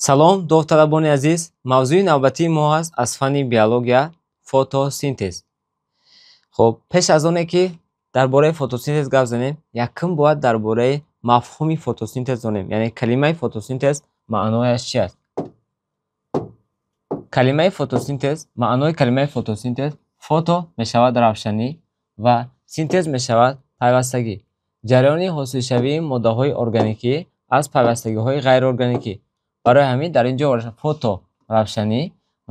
Салом, довталабони азиз. Мавзӯи навбатии мо аст аз фанни биология: фотосинтез. Хуб, пеш аз оне ки дар бораи фотосинтез гап занем, якум бояд дар бораи мафҳуми фотосинтез донем, яъне калимаи фотосинтез маънояш чи аст. Калимаи фотосинтез, маънои калимаи фотосинтез: фото мешавад равшанӣ ва синтез мешавад пайвастагӣ, ҷараёни ҳосилшавии моддаҳои органикӣ аз пайвастагиҳои ғайриорганикӣ. Барои ҳамин дар ин ҷо фото равшанӣ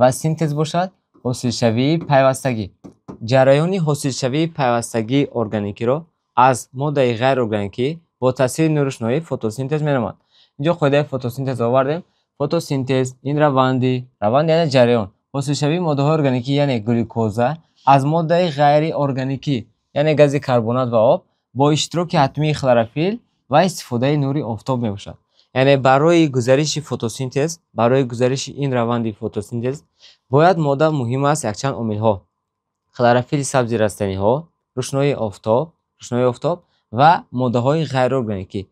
ва синтез бошад ҳосилшавии пайвастагӣ. Ҷараёни ҳосилшавии пайвастагии органикиро аз моддаи ғайриорганикӣ бо таъсири нури рӯшноӣ фотосинтез меноманд. Инҷо қоидаи фотосинтез овардем. Фотосинтез ин раванди, раванд яъне ҷараён, ҳосилшавии моддаҳои органикӣ, яъне глюкоза, аз моддаи ғайриорганикӣ, яъне гази карбонат ва об, бо иштироки ҳатмии хлорофил ва истифодаи нури офтоб мебошад. Яъне барои гузариши фотосинтез, барои гузариши ин раванди фотосинтез бояд модда муҳим аст якчанд омилҳо: хлорофили сабзи растаниҳо, рӯшноии офтоб, рӯшноии офтоб ва моддаҳои ғайриорганикӣ.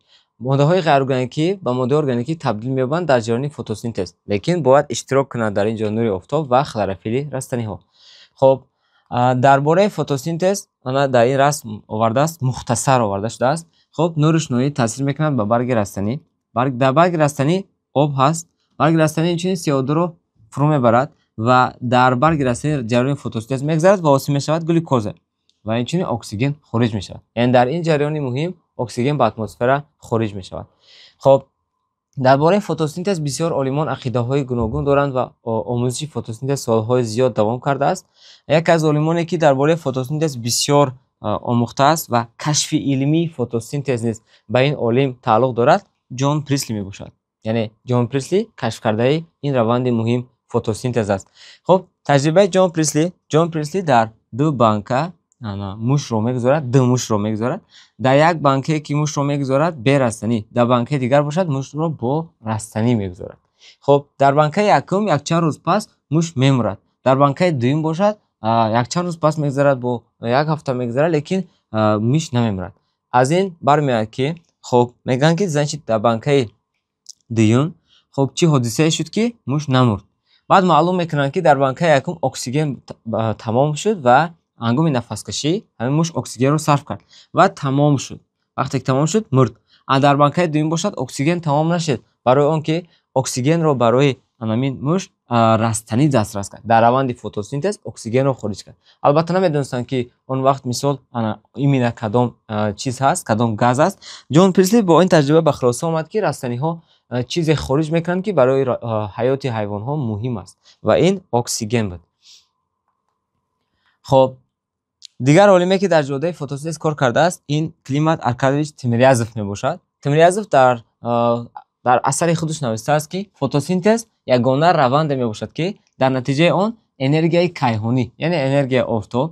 Моддаҳои ғайриорганикӣ ба моддаҳои органикӣ табдил меёбанд дар ҷараёни фотосинтез, лекин бояд иштирок кунанд дар ин ҷо нури офтоб ва хлорофили растаниҳо. Хуб, дар бораи фотосинтез ана дар ин расм овардааст, мухтасар оварда шудааст. Хуб, нури рӯшноӣ таъсир мекунад ба барги растанӣ. Дар барги растанӣ об ҳаст. Барги растанӣ инчунин CO2-ро фурӯ мебарад ва дар барги растанӣ ҷараёни фотосинтез мегузарад ва ҳосил мешавад глюкоза ва инчунин оксиген хориҷ мешавад. Яъне дар ин ҷараёни муҳим оксиген ба атмосфера хориҷ мешавад. Хуб, дар бораи фотосинтез бисёр олимон ақидаҳои гуногун доранд ва омӯзиши фотосинтез солҳои зиёд давом кардааст. Яке аз олимоне ки дар бораи фотосинтез бисёр омӯхтааст ва кашфи илмии фотосинтез низ ба ин олим тааллуқ дорад, Ҷон Присли мебошад. Яъне Ҷон Присли кашфкардаи ин раванди муҳим фотосинтез аст. Хуб, таҷрибаи Ҷон Присли. Ҷон Присли дар ду банка мушро мегузорад, ду мушро мегузорад. Дар як банкае ки мушро мегузорад бе растанӣ, дар банкаи дигар бошад мушро бо растанӣ мегузорад. Хуб, дар банкаи якум якчанд рӯз пас муш мемурад. Дар банкаи дуюм бошад якчанд рӯз пас мегузарад, бо як ҳафта мегузарад, лекин муш намемурад. Аз ин бармеояд ки, хуб, мегӯянд ки, значит, дар банкаи дуюм, хуб, чӣ ҳодисае шуд, ки муш намурд? Баъд маълум мекунанд, ки дар банкаи якум оксиген тамом шуд ва ҳангоми нафаскашӣ ҳамин муш оксигенро сарф кард ва тамом шуд. Вақте ки тамом шуд, мурд. А дар банкаи дуюм бошад оксиген тамом нашуд, барои он ки оксигенро барои ҳамин муш растанӣ дастрас кард. Дар раванди фотосинтез оксигенро хориҷ кард. Албатта, намедонистанд, ки он вақт, мисол, именно кадом чиз ҳаст, кадом газ аст. Ҷон Присли бо ин таҷриба ба хулоса омад, ки растаниҳо чизе хориҷ мекунанд, ки барои ҳаёти ҳайвонҳо муҳим аст, ва ин оксиген буд. Хуб, дигар олиме, ки дар ҷодаи фотосинтез кор кардааст, ин Климат Аркадьевич Тимирязев мебошад. Тимирязев дар асари худаш навиштааст, ки фотосинтез ягона раванде мебошад, ки дар натиҷаи он энергияи кайҳонӣ, яъне энергияи офтоб,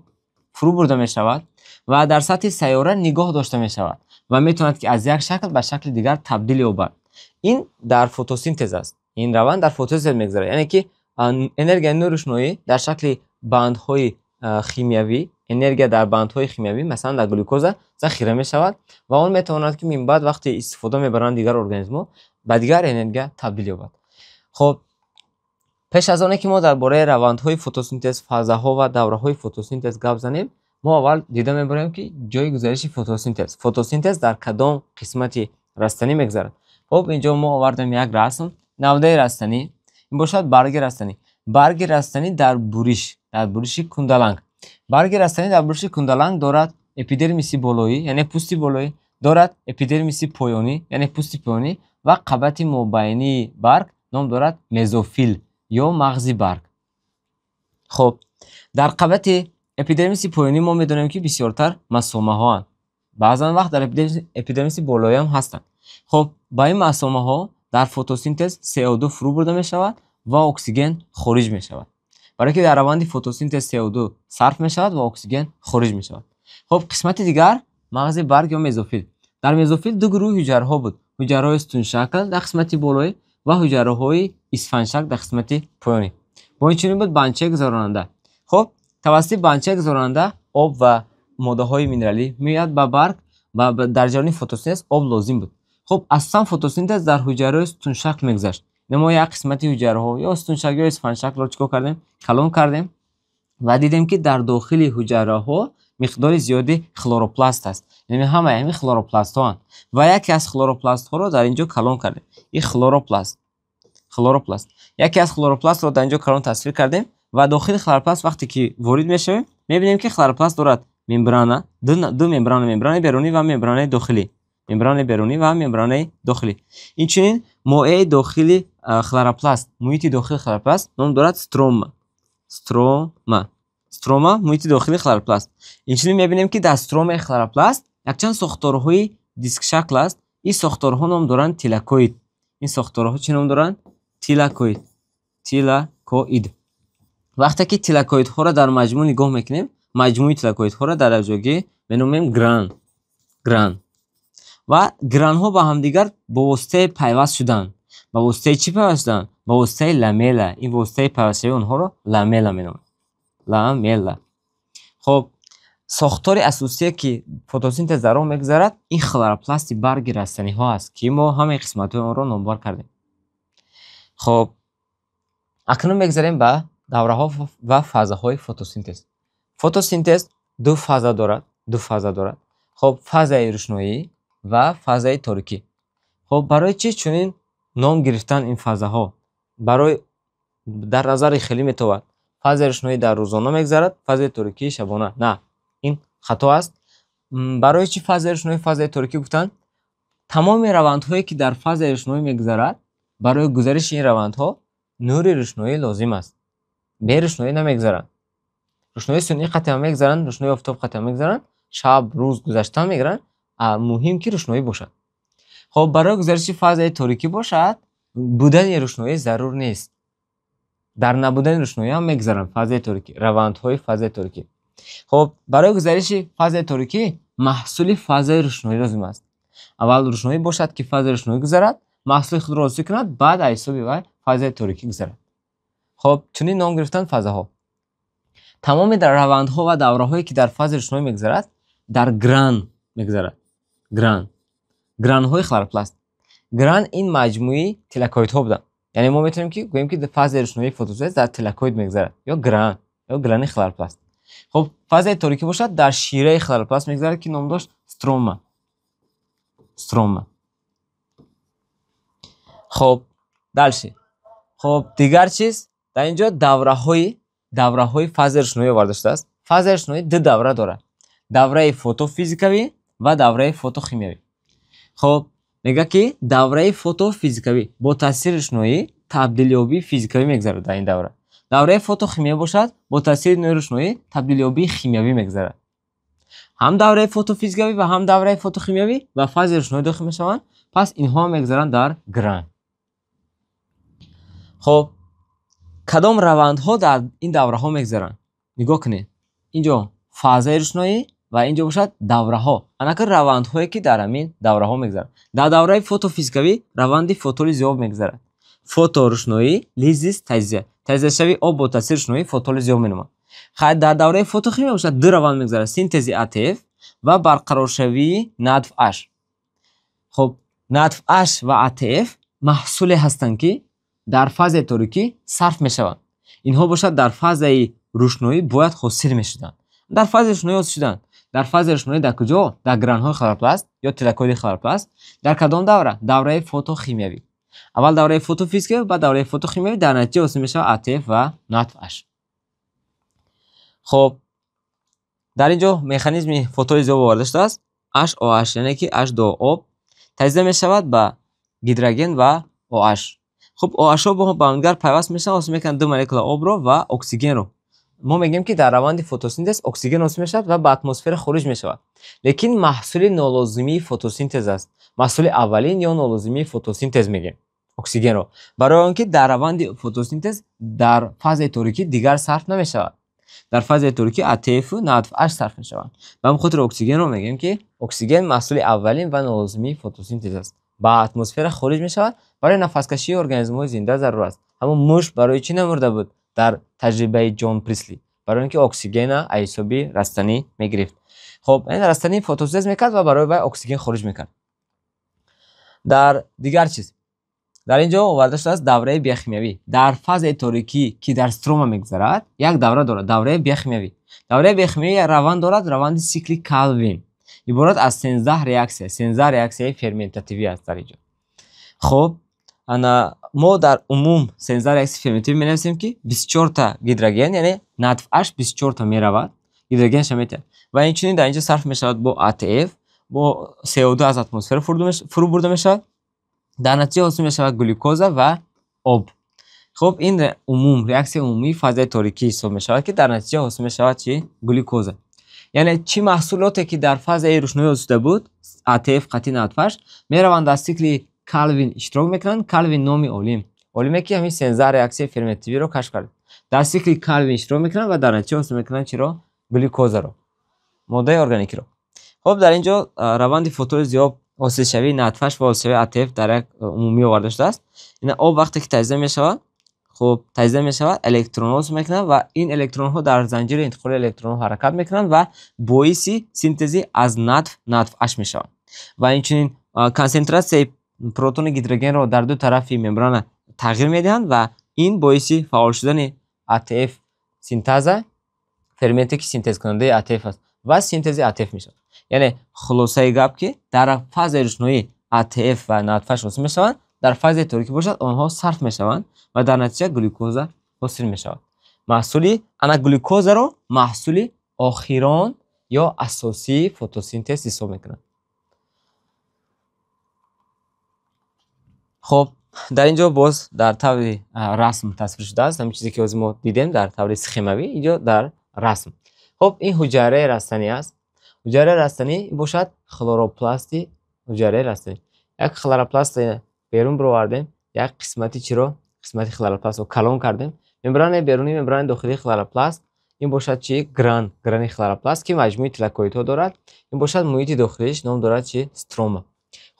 фурӯ бурда мешавад ва дар сатҳи сайёра нигоҳ дошта мешавад ва метавонад, ки аз як шакл ба шакли дигар табдил ёбад. Ин дар фотосинтез аст. Ин раванд дар фотосинтез мегузарад, яъне ки энергияи нури рӯшноӣ дар шакли бандҳои химиявӣ, энергия дар бандҳои химиявӣ, масалан дар глюкоза, захира мешавад ва он метавонад, ки минбаъд вақте истифода мебаранд дигар организмҳо, ба дигар энергия табдил ёбад. Хуб, пеш аз оне ки мо дар бораи равандҳои фотосинтез, фазаҳо ва давраҳои фотосинтез гап занем, мо аввал дида мебарем, ки ҷои гузариши фотосинтез дар кадом қисмати растанӣ мегузарад. Хуб, инҷо мо овардем як расм: навдаи растанӣ, ин бошад барги растанӣ. Барги растанӣ дар буриш, дар буриши кундаланг. Барги растанӣ дар буриши кундаланг дорад эпидермиси болоӣ, яъне пӯсти болоӣ, дорад эпидермиси поёнӣ, яъне пӯсти поёнӣ, ва қабати мобайнии барг ном дорад мезофил ё мағзи барг. Хуб, дар қабати эпидермиси поёнӣ мо медонем, ки бисёртар масомаҳоанд, баъзан вақт дар эпидермиси болоӣ ҳам ҳастанд. Хуб, ба ин масомаҳо дар фотосинтез CO2 фурӯ бурда мешавад ва оксиген хориҷ мешавад, барое ки дар раванди фотосинтез CO2 сарф мешавад ва оксиген хориҷ мешавад. Хуб, қисмати дигар мағзи барг ё мезофил. Дар мезофил ду гурӯҳи ҳуҷраҳо буд: ҳуҷраҳои сутуншакл дар қисмати болоӣ ва ҳуҷраҳои исфанҷшакл дар қисмати поёнӣ. Бо инчунин буд бандчаи гузаронанда. Хуб, тавассути бандчаи гузаронанда об ва моддаҳои минералӣ меояд ба барг ва дар ҷараёни фотосинтез об лозим буд. Хуб, асосан фотосинтез дар ҳуҷраҳои сутуншакл мегузашт. Мо як қисмати ҳуҷайраҳо ё сутуншакл ё исфанҷшаклро чӣ кор кардем? Калон кардем ва дидем, ки дар дохили ҳуҷайраҳо миқдори зиёди хлоропласт аст. Яъне ҳамаи ҳамин хлоропластҳоанд. Ва яке аз хлоропластҳоро дар инҷо калон кардем. Ин хлоропласт. Хлоропласт. Яке аз хлоропластро дар инҷо калон тасвир кардем ва дохили хлоропласт вақте ки ворид мешавем, мебинем, ки хлоропласт дорад мембрана, ду мембрана, мембранаи берунӣ ва мембранаи дохилӣ. Мембранаи берунӣ ва мембранаи дохилӣ. Инчунин моеи дохили хлоропласт, муҳити дохили хлоропласт ном дорад строма. Строма. Строма муҳити дохили хлоропласт. Инчунин мебинем, ки дар стромаи хлоропласт якчанд сохторҳои дискшакл аст. Ин сохторҳо ном доранд тилакоид. Ин сохторҳо чӣ ном доранд? Тилакоид. Тилакоид. Вақте ки тилакоидҳоро дар маҷмӯъ нигоҳ мекунем, маҷмӯи тилакоидҳоро дар якҷоягӣ меномем гран. Гран. Ва гранҳо ба ҳамдигар бо воситаи пайваст шуданд. Ба воситаи чӣ пайваст шуданд? Ба воситаи ламела. Ин воситаи пайвастшавии онҳоро ламела меноманд. Ламела. Хоб, сохтори асосие, ки фотосинтез дар он мегузарад, ин хлоропласти барги растаниҳо аст, ки мо ҳамаи қисматҳои онро номбар кардем. Хоб, акнун мегузарем ба давраҳо ва фазаҳои фотосинтез. Фотосинтез ду фаза дорад, ду фаза дорад. Хоб, фазаи рӯшноӣ ва фазаи торикӣ. Хоб, барои чӣ чунин ном гирифтан ин фазаҳо? Барои дар назари хеле метобад. Фазаи рӯшноӣ дар рӯзона мегузарад, фазаи торикӣ шабона. На, ин хато аст. Барои чӣ фазаи рӯшноӣ, фазаи торикӣ гуфтанд? Тамоми равандҳое, ки дар фазаи рӯшноӣ мегузарад, барои гузариши ин равандҳо нури рӯшноӣ лозим аст. Бе рӯшноӣ намегузаранд. Рӯшноии сунъӣ қатъан мегузаранд, рӯшноии офтоб қатъан мегузаранд, шаб, рӯз гузаштан мегиранд, муҳим ки рӯшноӣ бошад. Хоб, барои гузариши фазаи торикӣ бошад, будани рӯшноӣ зарур нест. Дар набудани рӯшноӣ ҳам мегузаранд фазаи торикӣ, равандҳои фазаи торикӣ. Хоб, барои гузариши фазаи торикӣ маҳсули фазаи рӯшноӣ лозим аст. Аввал рӯшноӣ бошад, ки фазаи рӯшноӣ гузарад, маҳсули худро ҳосил кунад, баъд аз ҳисоби вай фазаи торикӣ гузарад. Хоб, чунин ном гирифтанд фазаҳо. Тамоми равандҳо ва давраҳое, ки дар фазаи рӯшноӣ мегузарад, дар гран мегузарад. Гран. Гранҳои хлоропласт. Гран ин маҷмӯи тилакоидҳо буданд. Яъне мо метавонем ки гӯем, ки фазаи рӯшноии фотосинтез дар тилакоид мегузарад ё гран, ё грани хлоропласт. Хоб, фазаи торикӣ бошад, дар шираи хлоропласт мегузарад, ки ном дошт строма. Строма. Хоб, дальше. Хоб, дигар чиз дар инҷо давраҳои фазаи рӯшноӣ оварда шудааст. Фазаи рӯшноӣ ду давра дорад. Давраи фотофизикавӣ ва давраи фотохимиявӣ. Хоб, мегӯяд, ки давраи фотофизикавӣ бо таъсири рӯшноӣ табдилёбии физикавӣ мегузарад дар ин давра. Давраи фотохимиявӣ бошад, бо таъсири нури рӯшноӣ табдилёбии химиявӣ мегузарад. Ҳам давраи фотофизикавӣ ва ҳам давраи фотохимиявӣ ба фазаи рӯшноӣ дохил мешаванд, пас инҳо мегузаранд дар гран. Хоб, кадом равандҳо дар ин давраҳо мегузаранд? Нигоҳ кунед. Инҷо фазаи рӯшноӣ ва инҷо бошад давраҳо. Анака равандҳое, ки дар ҳамин давраҳо мегузаранд. Дар давраи фотофизикавӣ раванди фотолизи об мегузарад. Фото рӯшноӣ, лизис таҷзия. Таҷзияшавии об бо таъсири рӯшноӣ фотолизи об меноманд. Хай, дар давраи фотохимия бошад ду раванд мегузарад: синтези АТФ ва барқароршавии НАДФH. Хоб, НАДФH ва АТФ маҳсуле ҳастанд, ки дар фазаи торикӣ сарф мешаванд. Инҳо бошад дар фазаи рӯшноӣ бояд ҳосил мешуданд. Дар фазаи рӯшноӣ ҳосил шуданд. Дар фазаи рӯшноӣ дар куҷо? Дар гранҳои хлоропласт ё тилакоиди хлоропласт. Дар кадом давра? Давраи фотохимиявӣ. Аввал давраи фотофизикавӣ, баъд давраи фотохимиявӣ, дар натиҷа ҳосил мешавад АТФ ва НАДФH. Хоб, дар инҷо механизми фотолизи об оварда шудааст. HOH, яъне ки H2 об таҷзия мешавад ба гидроген ва OH. Хуб, OH-ҳо бо ҳамдигар пайваст мешаванд, ҳосил мекунанд ду молекула обро ва оксигенро. Мо мегӯем, ки дар раванди фотосинтез оксиген ҳосил мешавад ва ба атмосфера хориҷ мешавад. Лекин маҳсули нолозимии фотосинтез аст. Маҳсули аввалин ё нолозимии фотосинтез мегӯем оксигенро. Барои он ки дар раванди фотосинтез дар фазаи торикӣ дигар сарф намешавад. Дар фазаи торикӣ АТФ ва НАДФH сарф мешаванд. Ба ҳамин хотир оксигенро мегӯем, ки оксиген маҳсули аввалин ва нолозимии фотосинтез аст. Ба атмосфера хориҷ мешавад, барои нафаскашии организмҳои зинда зарур аст. Ҳамон муш барои чӣ намурда буд дар таҷрибаи Ҷон Присли? Барои он ки оксигенро аз ҳисоби растанӣ мегирифт. Хоб, ин растанӣ фотосинтез мекард ва барои вай оксиген хориҷ мекард. Дар дигар чиз, Дар ин ҷо оварда шудааст давраи биохимиявӣ. Дар фазаи торикӣ, ки дар строма мегузарад, як давра дорад, давраи биохимиявӣ. Давраи биохимиявӣ раванд дорад, раванди сикли Калвин. Иборат аз 13 реаксия, 13 реаксияи ферментативӣ аст дар ин ҷо. Хуб, ана мо дар умум 13 реаксияи ферментативӣ менависем, ки 24 та гидроген, яъне NADH 24 та меравад, гидрогенша метиҳад. Ва инчунин дар ин ҷо сарф мешавад бо АТФ, бо CO2 аз атмосфера фурӯ бурда мешавад. Дар натиҷа ҳосил мешавад глюкоза ва об. Хуб, ин умум реаксияи умумии фазаи торикӣ ҳисоб мешавад, ки дар натиҷа ҳосил мешавад чӣ? Глюкоза. Яъне чӣ маҳсулоте, ки дар фазаи рӯшноӣ ҳосил шуда буд, АТФ қатъи NADH, мераванд дар сикли Калвин иштирок мекунанд. Калвин номи олим, олиме, ки ҳамин 13 реаксияи ферментативиро кашф кард. Дар сикли Калвин иштирок мекунанд ва дар натиҷа ҳосил мекунанд чиро? Глюкозаро, моддаи органикиро. Хуб, дар ин ҷо раванди фотолизи об, ҳосилшавии NADH ва ҳосилшавии АТФ дар як умумӣ оварда шудааст. Ин об вақте ки таҷзия мешавад, хуб, таҷзия мешавад, электронҳо ҳосил мекунад ва ин электронҳо дар занҷири интиқоли электронҳо ҳаракат мекунанд ва боиси синтези аз NADH NADH мешаванд. Ва инчунин консентратсияи протони гидрогенро дар ду тарафи мембрана тағйир медиҳанд ва ин боиси фаъол шудани АТФ синтаза, ферменте, ки синтезкунандаи АТФ аст, ва синтези АТФ мешавад. Яъне хулосаи гап, ки дар фазаи рӯшноӣ АТФ ва NADH ҳосил мешаванд, дар фазаи торикӣ бошад, онҳо сарф мешаванд ва дар натиҷа глюкоза ҳосил мешавад. Маҳсули ана глюкозаро маҳсули охирон ё асосии фотосинтез ҳисоб мекунанд. Хуб, дар ин ҷо боз дар таври расм тасвир шудааст, ҳамин чизе, ки ҳозир мо дидем дар таври схемавӣ, ин ҷо дар расм. Хуб, ин ҳуҷайраи растанӣ аст. Ҳуҷайраи растанӣ бошад хлоропласти ҳуҷайраи растанӣ. Як хлоропласт берун бировардем, як қисмати чиро? Қисмати хлоропластро калон кардем. Мембранаи берунӣ, мембранаи дохилии хлоропласт, ин бошад чи? Гран, грани хлоропласт, ки маҷмӯи тилакоидҳо дорад. Ин бошад муҳити дохилиаш, ном дорад чи? Строма.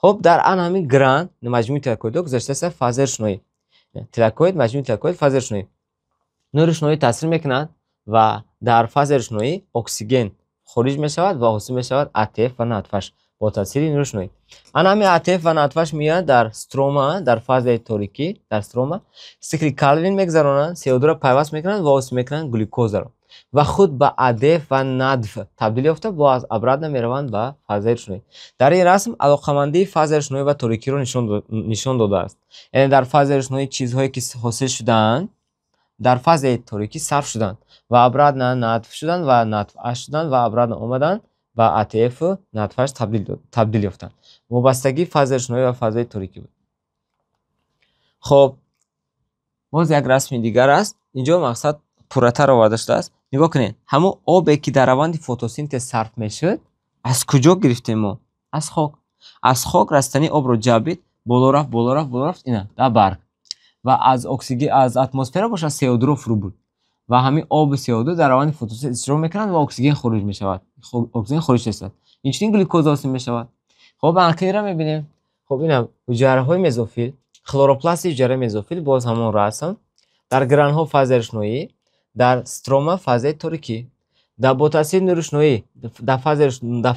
Хуб, дар ан ҳамин гран маҷмӯи тилакоидҳо гузаштааст фазаи рӯшноӣ. Тилакоид, маҷмӯи тилакоид, фазаи рӯшноӣ. Нури рӯшноӣ таъсир мекунад ва дар фазаи рӯшноӣ оксиген хориҷ мешавад ва ҳосил мешавад АТФ ва NADH бо таъсири нури рӯшноӣ. Ана ҳамин АТФ ва NADH меояд дар строма, дар фазаи торикӣ, дар строма сикли Калвин мегузаронанд, CO2-ро пайваст мекунанд ва ҳосил мекунанд глюкозаро. Ва худ ба АДФ ва NADF табдил ёфта, боз обратно мераванд ба фазаи рӯшноӣ. Дар ин расм алоқамандии фазаи рӯшноӣ ва торикиро нишон додааст. Яъне дар фазаи рӯшноӣ чизҳое, ки ҳосил шудаанд, дар фазаи торикӣ сарф шуданд ва обратно NADF шуданд ва NADH шуданд ва обратно омаданд ба АТФ NADH табдил ёфтанд. Вобастагии фазаи рӯшноӣ ва фазаи торикӣ буд. Хуб, боз як расми дигар аст. Инҷо мақсад пурратар оварда шудааст. Нигоҳ кунед, ҳамон обе, ки дар раванди фотосинтез сарф мешуд, аз куҷо гирифтем мо? Аз хок. Аз хок растанӣ обро ҷабид, боло рафт, боло рафт, боло рафт, ина дар барг. Ва аз оксиген, аз атмосфера бошад CO2-ро фурӯ бурд. Ва ҳамин оби CO2 дар раванди фотосинтез иштирок мекунанд ва оксиген хориҷ мешавад. Оксиген хориҷ мешавад. Инчунин глюкоза ҳосил мешавад. Хуб, анқинро мебинем. Хуб, ина ҳуҷайраҳои мезофил, хлоропласти ҳуҷайраи мезофил, боз ҳамон расм. Дар гранҳо фазаи рӯшноӣ, дар строма фазаи торикӣ. Дар бо таъсири нури рӯшноӣ дар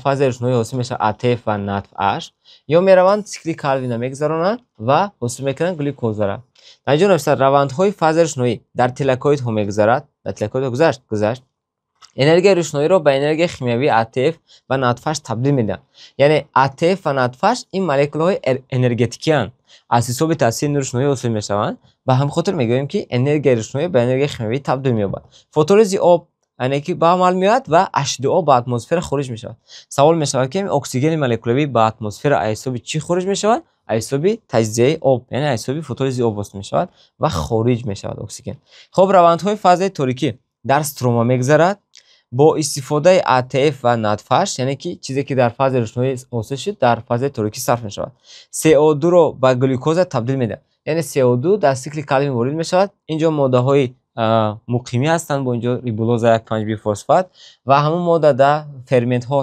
фазаи рӯшноӣ ҳосил мешавад АТФ ва NADH, ё мераванд сикли Калвинро мегузаронанд ва ҳосил мекунанд глюкозаро. Дар инҷо навишта равандҳои фазаи рӯшноӣ дар тилакоидҳо мегузарад, дар тилакоидҳо гузашт. Энергияи рӯшноиро ба энергияи химиявии АТФ ва NADH табдил медиҳанд. Яъне АТФ ва NADH ин молекулаҳои энергетикианд, аз ҳисоби таъсири нури рӯшноӣ ҳосил мешаванд. Ба ҳамин хотир мегӯем, ки энергияи рӯшноӣ ба энергияи химиявӣ табдил меёбад. Фотолизи об яъне ки ба амал меояд ва H2O ба атмосфера хориҷ мешавад. Савол мешавад, ки оксигени молекулавӣ ба атмосфера аз ҳисоби чӣ хориҷ мешавад? Аз ҳисоби таҷзияи об, яъне аз ҳисоби фотолизи об ҳосил мешавад ва хориҷ мешавад оксиген. Хуб, равандҳои фазаи торикӣ дар строма мегузарад бо истифодаи АТФ ва NADH, яъне ки чизе, ки дар фазаи рӯшноӣ ҳосил шуд, дар фазаи торикӣ сарф мешавад. CO2-ро ба глюкоза табдил медиҳад. Яъне CO2 дар сикли Калвин ворид мешавад. Инҷо моддаҳои муқимӣ ҳастанд, бо инҷо рибулоза 1,5-бифосфат ва ҳамон модда дар ферментҳо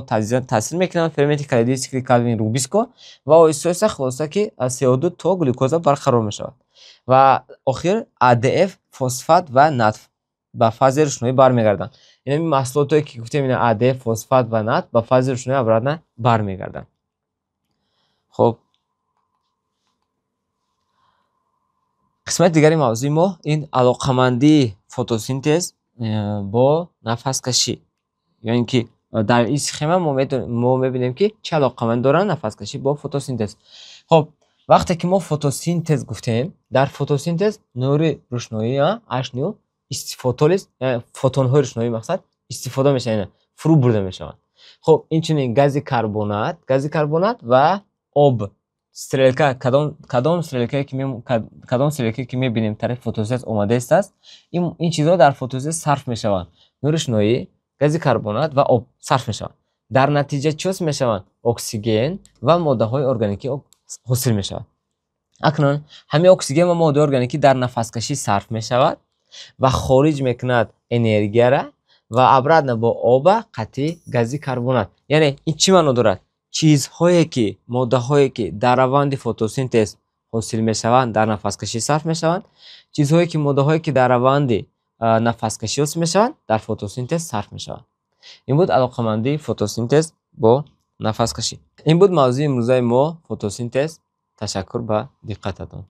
таъсир мекунанд. Ферменти калидии сикли Калвин рубиско ва оҳиста оҳиста хулоса, ки аз CO2 то глюкоза барқарор мешавад. Ва охир АДФ, фосфат ва NADF ба фазаи рӯшноӣ бармегарданд. Яъне ин маҳсулотое, ки гуфтем, ина АДФ, фосфат ва NADF ба фазаи рӯшноӣ обратно бармегарданд. Хуб, Қисмати дигари мавзӯи мо ин алоқамандии фотосинтез бо нафаскашӣ. Ё ин ки дар ин схема мо мебинем, ки чӣ алоқамандӣ дорад нафаскашӣ бо фотосинтез. Хоб, вақте ки мо фотосинтез гуфтем, дар фотосинтез нури рӯшноӣ, H nu, фотолиз, фотонҳои рӯшноӣ мақсад истифода мешавад, фурӯ бурда мешаванд. Хоб, инчунин гази карбонат ва об. Стрелка кадом стрелкае ки мебинем, тарафи фотосинтез омадааст, ин чизҳо дар фотосинтез сарф мешаванд: нури рӯшноӣ, гази карбонат ва об сарф мешаванд. Дар натиҷа чӣ ҳосил мешаванд? Оксиген ва моддаҳои органикӣ ҳосил мешавад. Акнун ҳамин оксиген ва моддаҳои органикӣ дар нафаскашӣ сарф мешавад ва хориҷ мекунад энергияра ва обратно бо оба қатъи гази карбонат. Яъне ин чӣ маъно дорад? Чизҳое ки, моддаҳое ки дар раванди фотосинтез ҳосил мешаванд, дар нафаскашӣ сарф мешаванд. Чизҳое ки, моддаҳое ки дар раванди нафаскашӣ ҳосил мешаванд, дар фотосинтез сарф мешаванд. Ин буд алоқамандии фотосинтез бо нафаскашӣ. Ин буд мавзӯи имрӯзаи мо: фотосинтез. Ташаккур ба диққататон.